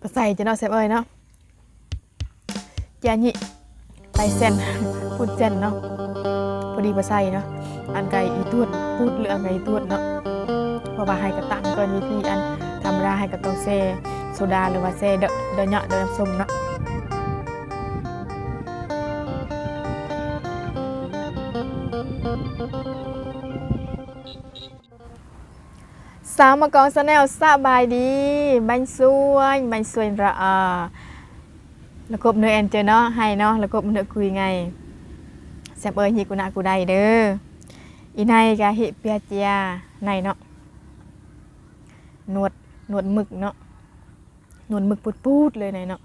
ປາໄຊຈ້ະເນາະ ແຊບເອີຍເນາະ. ຈະນີ້ໄປແຊນ ພຸດແຊນເນາະ ພໍດີປາໄຊເນາະ ອັນໄກອີຕົວດ ພຸດ ຫຼື ອັນໄກອີຕົວດເນາະ. ເພາະວ່າໄຮ່ກະຕາມກໍມີທີ່ອັນທຳມະດາ ໄຮ່ກະຕ້ອງແຊ່ໂຊດາ ຫຼືວ່າແຊ່ດອກ ດອກຫຍ້າ ດອກນ້ຳສົ້ມເນາະ. ສາວມະກອງແຊນແນວ ສະບາຍດີ ບັນຊວນ ບັນຊວນລະອາ ລະກົບເນີແອນເຈີເນາະ ໄຮເນາະ ລະກົບເນີກຸຍໄງ ແຊບເອີຍ ຮີກຸນະກຸໄດເດີ ອີໄນກະຮີເປຍເຈຍໄນເນາະ ໜວດ ໜວດໝຶກເນາະ ໜວດໝຶກປູດໆເລີຍໄນເນາະ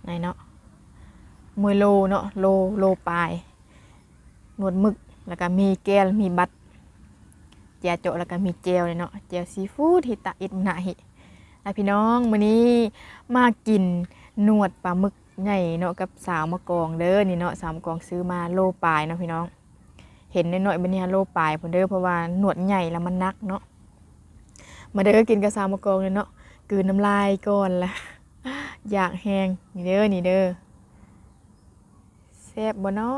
ໄນເນາະ ມວຍໂລເນາະ ໂລ ໂລປາຍ. ໜວດໝຶກ ແລ້ວກະມີແກ້ວ ມີບັດ ເຈຍໂຈະ ແລ້ວກະມີແຈ່ວເນາະ ແຈ່ວຊີຟູດ ຫິຕະອິດມະນະຫິ. ລະພີ່ນ້ອງ ມື້ນີ້ມາກິນໜວດປາໝຶກໃຫຍ່ເນາະ ກັບສາວມະກອງເດີ ນີ້ເນາະ ສາວມະກອງຊື້ມາໂລປາຍເນາະພີ່ນ້ອງ. ເຫັນນ້ອຍໆ ບາດນີ້ຫາໂລປາຍພຸ້ນເດີ ເພາະວ່າໜວດໃຫຍ່ລະມັນໜັກເນາະ. ມາເດີ ກິນກັບສາວມະກອງເດີເນາະ ກືນນ້ຳລາຍກ່ອນລະ ຢາກແຮງ ນີ້ເດີ ນີ້ເດີ. ແຊບບໍ່ນໍ?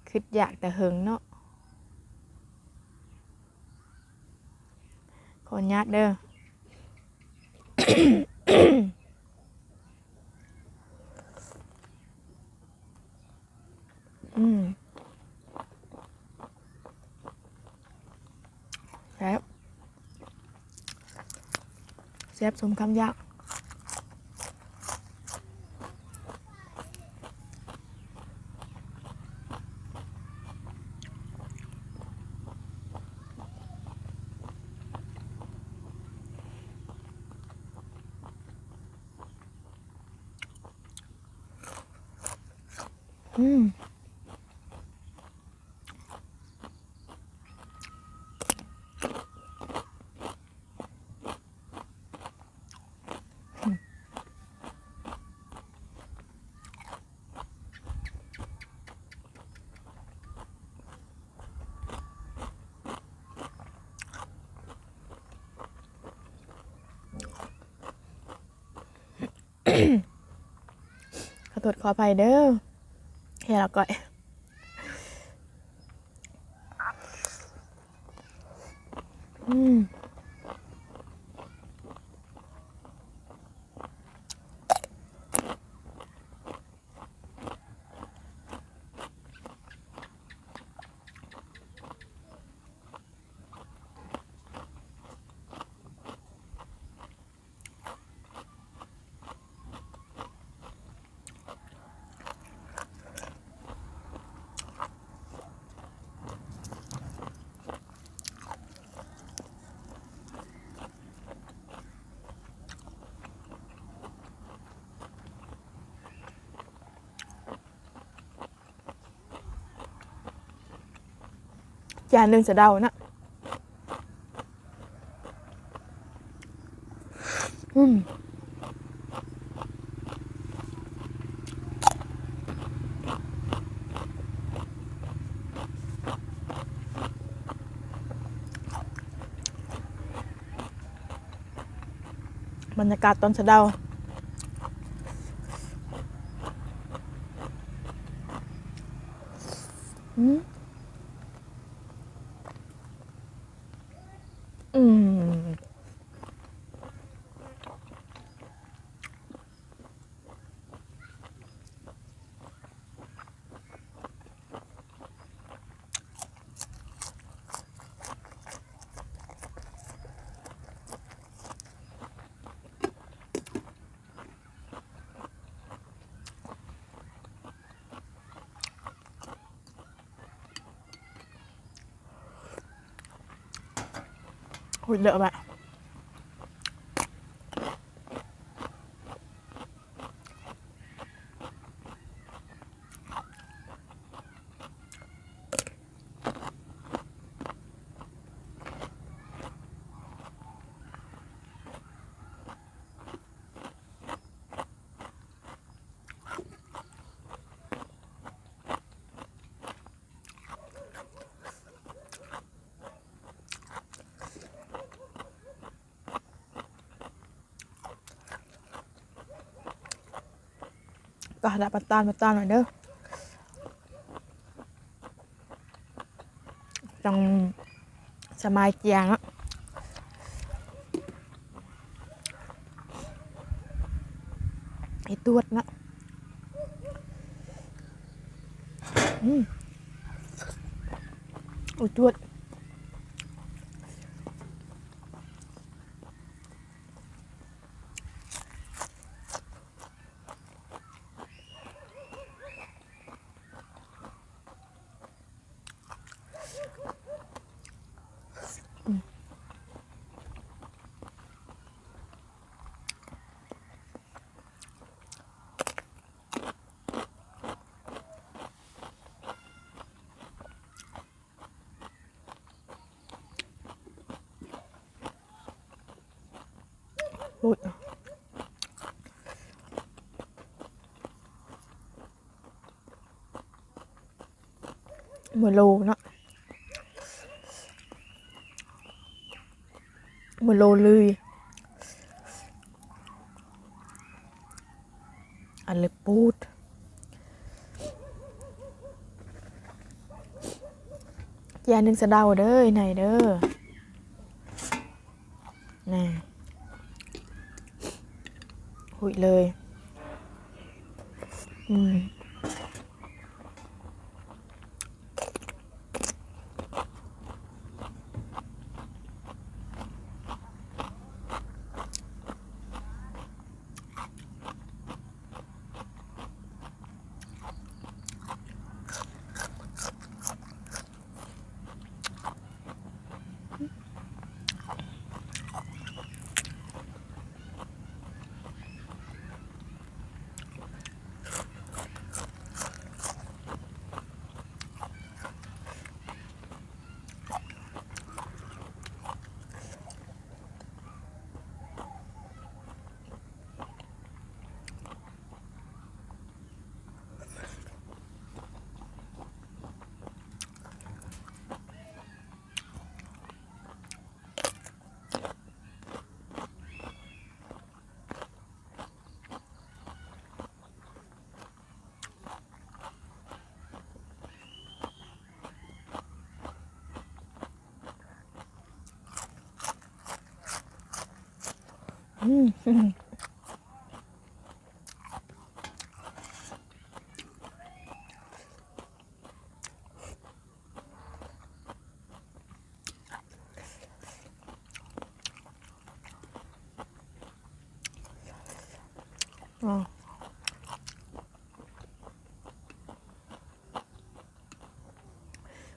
ຄຶດຢາກແຕ່ເຫິງເນາະ. ຂໍອະນຸຍາດເດີ. ອືມ ແຊບ ແຊບສົມຄຳຢາກ. ອືມ. ຂໍໂທດຂໍອະໄພເດີ ແຄ່ລະກ້ອຍ. ອືມ. ຈານໜຶ່ງສະເດົານະ. ອືມ. ບັນຍາກາດຕອນສະເດົາ. ອືມ. ອືມ. ຫຸດເລີະແບບ. ອື ກໍລະປະຕານ ປະຕານໜ້ອຍເດີ ຈັ່ງສະບາຍກຽງເນາະ. ໄອ້ຕວດເນາະ ອືມ ໂອ້ຍ ຕວດ. ໂອ້ຍ ມື້ໂລເນາະ ມື້ໂລເລີຍ. ອັນເລັບປູດ ແຈໜຶ່ງສະເດົາເດີ ໃນເດີ ແນ່ ຫຸຍເລີຍ ອືມ.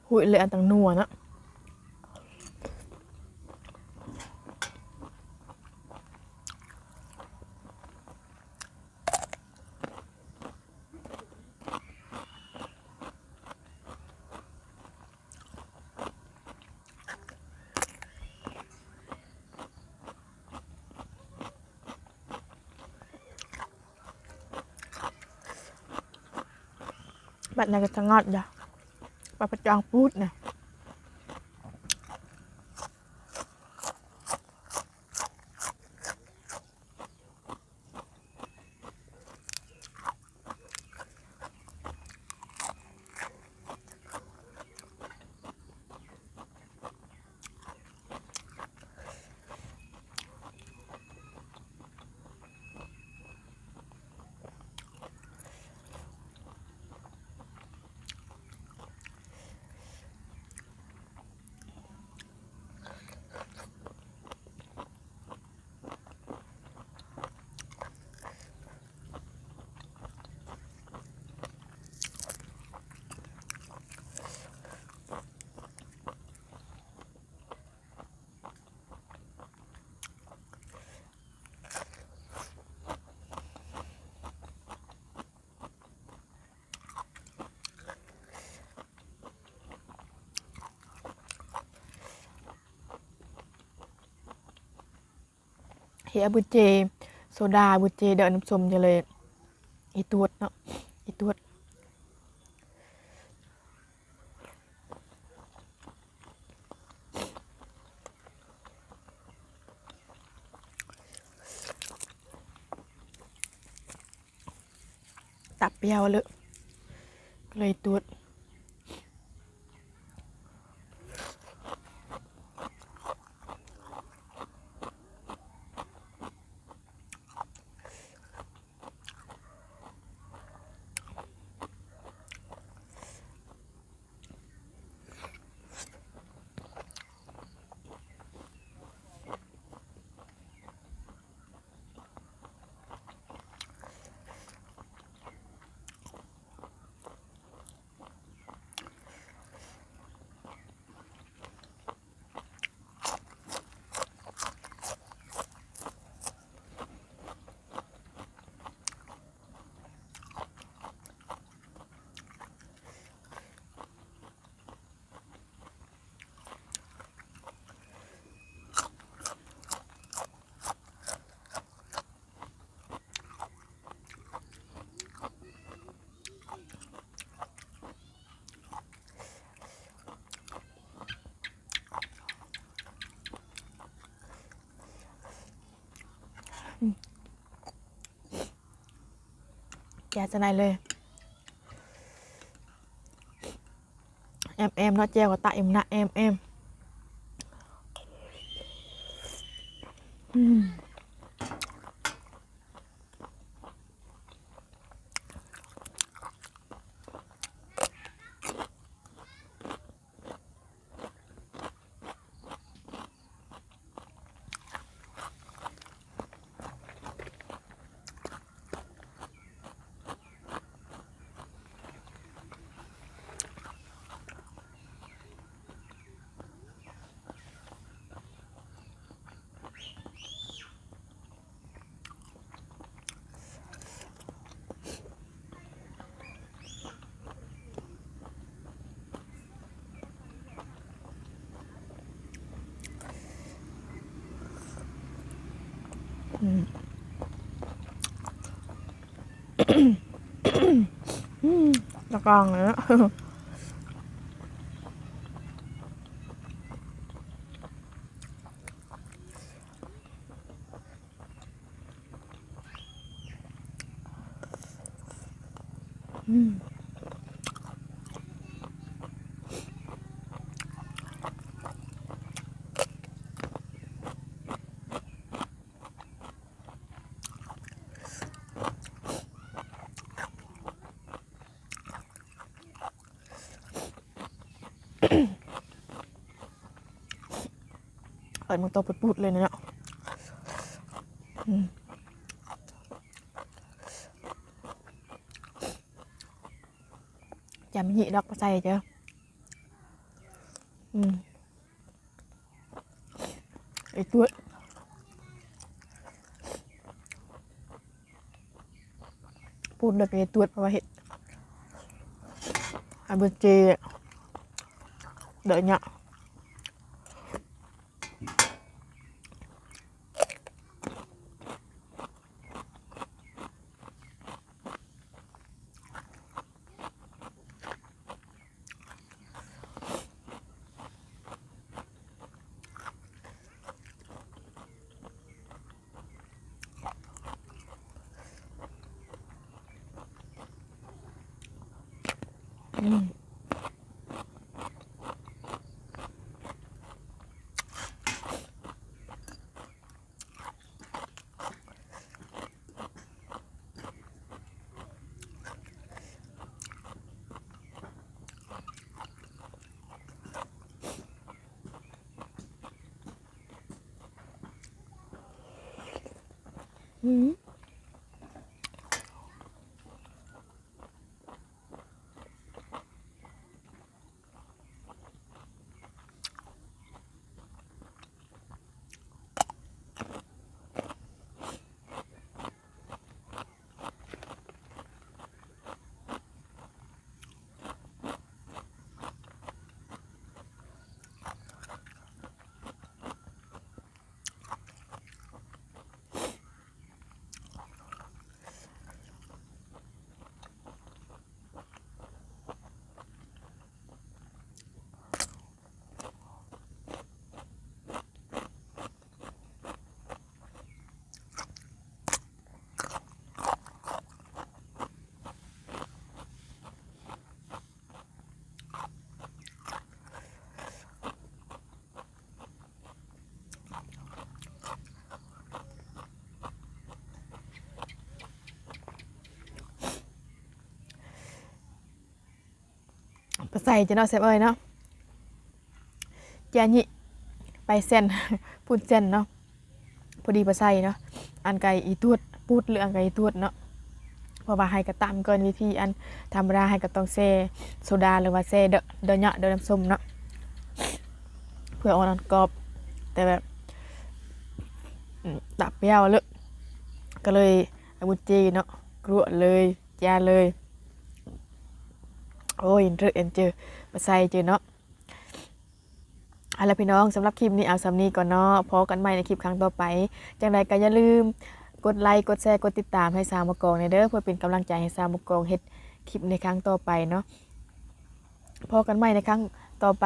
ຫຸຍ ເລະ ອັນຕັງນົວນະ. ບັດນັ້ນກໍສະຫງັບດາ ປາປະຈອງປູດນະ. ເຮຍ ອາບຸເຈ ໂຊດາ ອາບຸເຈ ເດີ ນ້ຳສົ້ມ ຈະເລີຍ ອີຕວດເນາະ ອີຕວດ. ອ ຕັບປຽວເລີຍ ເລີຍຕວດ. ແກະຈັ່ງໃດເລີຍ ແອມໆ ເນາະ ແຈ່ວກໍຕະອີ່ມນະ ແອມໆ ອືມ. ອືມ ອືມ ຕະກອງເນາະ. ອືມ ເປີດມັນໂຕປຸດໆ ເລີຍເນາະ ອືມ ຈຳຫິດອກ ບໍ່ໃສ່ເດີ້ ອືມ. ໄອ້ຕົວດ ພູດເລີຍ ໄອ້ຕົວດ ເພາະວ່າເຮັດ ອາເບີເຈ ເດີຍະ. ອືມ ອືມ. ອ ໃສ່ເຈົ້າເນາະ ແຊບເອີຍເນາະ. ຈະນີ້ໄປເສັ້ນ ພຸ້ນເສັ້ນເນາະ ພໍດີປາໄຊເນາະ ອັນໄກ່ອີຕົວດ ປູດ ຫຼື ອັນໄກ່ອີຕົວດເນາະ ເພາະວ່າໄຮ່ກະຕາມເກີນວິທີ ອັນທຳມະດາໄຮ່ກະຕ້ອງແຊ່ໂຊດາ ຫຼືວ່າແຊ່ເດາະ ເດາະຫຍ້າ ເດາະນ້ຳສົ້ມເນາະ ເພື່ອອອກອັນກອບ ແຕ່ແບບ ອືມ ຕາປຽວເລີຍ ກະເລີຍເອົາບຸດຈີເນາະ ກຣວດເລີຍ ຈາເລີຍ ໂອ້ຍ ເລິດ ເອັນເຈີ ປາໄຊເຈີເນາະ. ເອົາລະພີ່ນ້ອງ ສຳລັບຄລິບນີ້ເອົາສ່ຳນີ້ກ່ອນເນາະ ພໍ້ກັນໃໝ່ໃນຄລິບຄັ້ງຕໍ່ໄປ ຈັ່ງໃດກໍຢ່າລືມກົດໄລ ກົດແຊ ກົດຕິດຕາມໃຫ້ສາວໝາກກອງແດ່ເດີ ເພື່ອເປັນກຳລັງໃຈໃຫ້ສາວໝາກກອງເຮັດຄລິບໃນຄັ້ງຕໍ່ໄປເນາະ. ພໍ້ກັນໃໝ່ໃນຄັ້ງຕໍ່ໄປ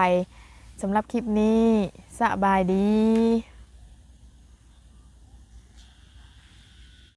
ສຳລັບຄລິບນີ້ ສະບາຍດີ.